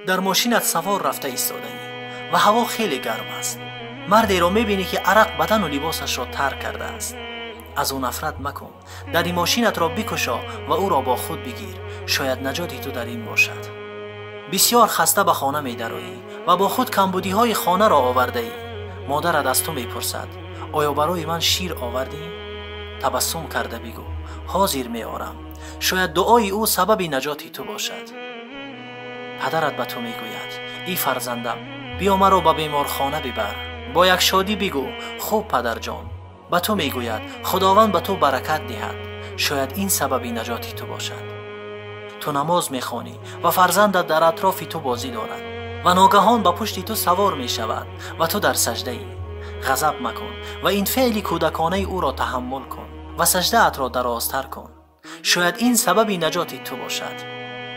Дар мошинат савор рафта истодаӣ ва ҳаво хеле гарм аст. Мардеро мебинӣ, ки арақ бадану либосашро тар кардааст. Аз ӯ нафрат макун. Дари мошинатро бикушо ва ӯро бо худ бигир. Шояд наҷоти ту дар ин бошад. Бисёр хаста ба хона медароӣ ва бо худ камбудиҳои хонаро овардаӣ. Модарат аз ту мепурсад: оё барои ман шир овардӣ? Табассум карда бигӯ: ҳозир меорам. Шояд дуои ӯ сабаби наҷоти ту бошад. Падарат ба ту мегӯяд: эй фарзандам, биё маро ба беморхона бибар. Бо як шодӣ бигӯ: хуб, падарҷон. Ба ту мегӯяд: Худованд ба ту баракат диҳад. Шояд ин сабаби наҷоти ту бошад. Ту намоз мехонӣ ва фарзандат дар атрофи ту бозӣ дорад ва ногаҳон ба пушти ту савор мешавад ва ту дар саждаӣ. Ғазаб макун ва ин феъли кӯдаконаи ӯро таҳаммул кун ва саждаатро дарозтар кун. Шояд ин сабаби наҷоти ту бошад.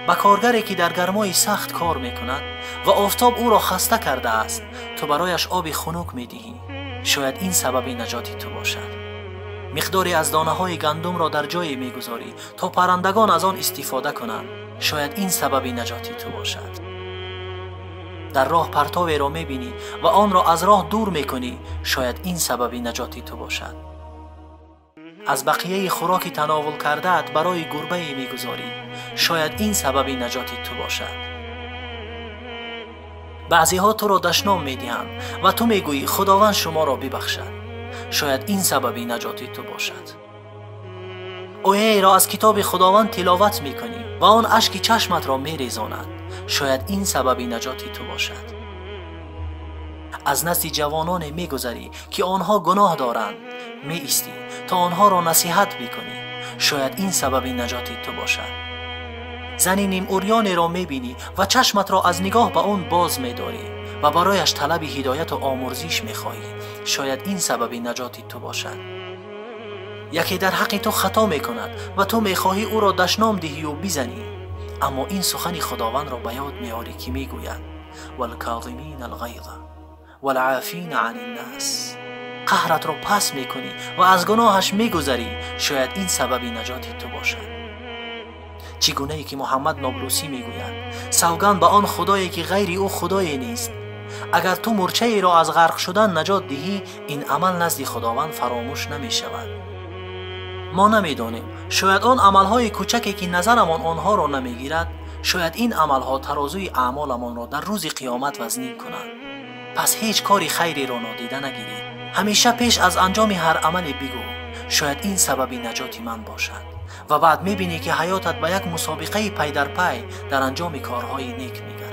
Ба коргаре, ки дар гармои сахт кор мекунад ва офтоб ӯро хаста кардааст, ту барояш оби хунук медиҳӣ. Шояд ин сабаби наҷоти ту бошад. Миқдоре аз донаҳои гандумро дар ҷое мегузорӣ, то паррандагон аз он истифода кунанд. Шояд ин сабаби наҷоти ту бошад. Дар роҳ партоверо мебинӣ ва онро аз роҳ дур мекунӣ. Шояд ин сабаби наҷоти ту бошад. Аз бақияи хӯроки тановул кардаат барои гурбае мегузорӣ. Шояд ин сабаби наҷоти ту бошад. Баъзеҳо туро дашном медиҳанд ва ту мегӯӣ: Худованд шуморо бибахшад. Шояд ин сабаби наҷоти ту бошад. Ояеро аз китоби Худованд тиловат мекунӣ ва он ашки чашматро мерезонад. Шояд ин сабаби наҷоти ту бошад. Аз назди ҷавононе мегузарӣ, ки онҳо гуноҳ доранд, меистӣ то онҳоро насиҳат бикунӣ. Шояд ин сабаби наҷоти ту бошад. Зани нимурёнеро мебинӣ ва чашматро аз нигоҳ ба он боз медорӣ ва барояш талаби ҳидояту омурзиш мехоҳӣ. Шояд ин сабаби наҷоти ту бошад. Яке дар ҳаққи ту хато мекунад ва ту мехоҳӣ ӯро дашном диҳию бизанӣ, аммо ин сухани Худовандро ба ёд меорӣ, ки мегӯяд: والکاظمین الغیظ والعافین عن الناس. قهرت пас мекунӣ ва аз гуноҳаш мегузарӣ. Шояд ин сабаби наҷоти ту бошад. Чӣ гунае ки Муҳаммад Ноблусӣ мегӯяд: савганд ба он худое, ки ғайри ӯ худое нест, агар ту мурчаеро аз ғарқ шудан наҷот диҳӣ, ин амал назди Худованд фаромӯш намешавад. Мо намедонем, шояд он амалҳои кӯчаке, ки назарамон онҳоро намегирад, шояд ин амалҳо тарозуи аъмоламонро дар рӯзи қиёмат вазнин кунанд. Пас ҳеҷ кори хайреро нодида нагиред. Ҳамеша пеш аз анҷоми ҳар амале бигӯ: шояд ин сабаби наҷоти ман бошад. Ва баъд мебинӣ, ки ҳаётат ба як мусобиқаи пай дар пай дар анҷоми корҳои нек мегардад.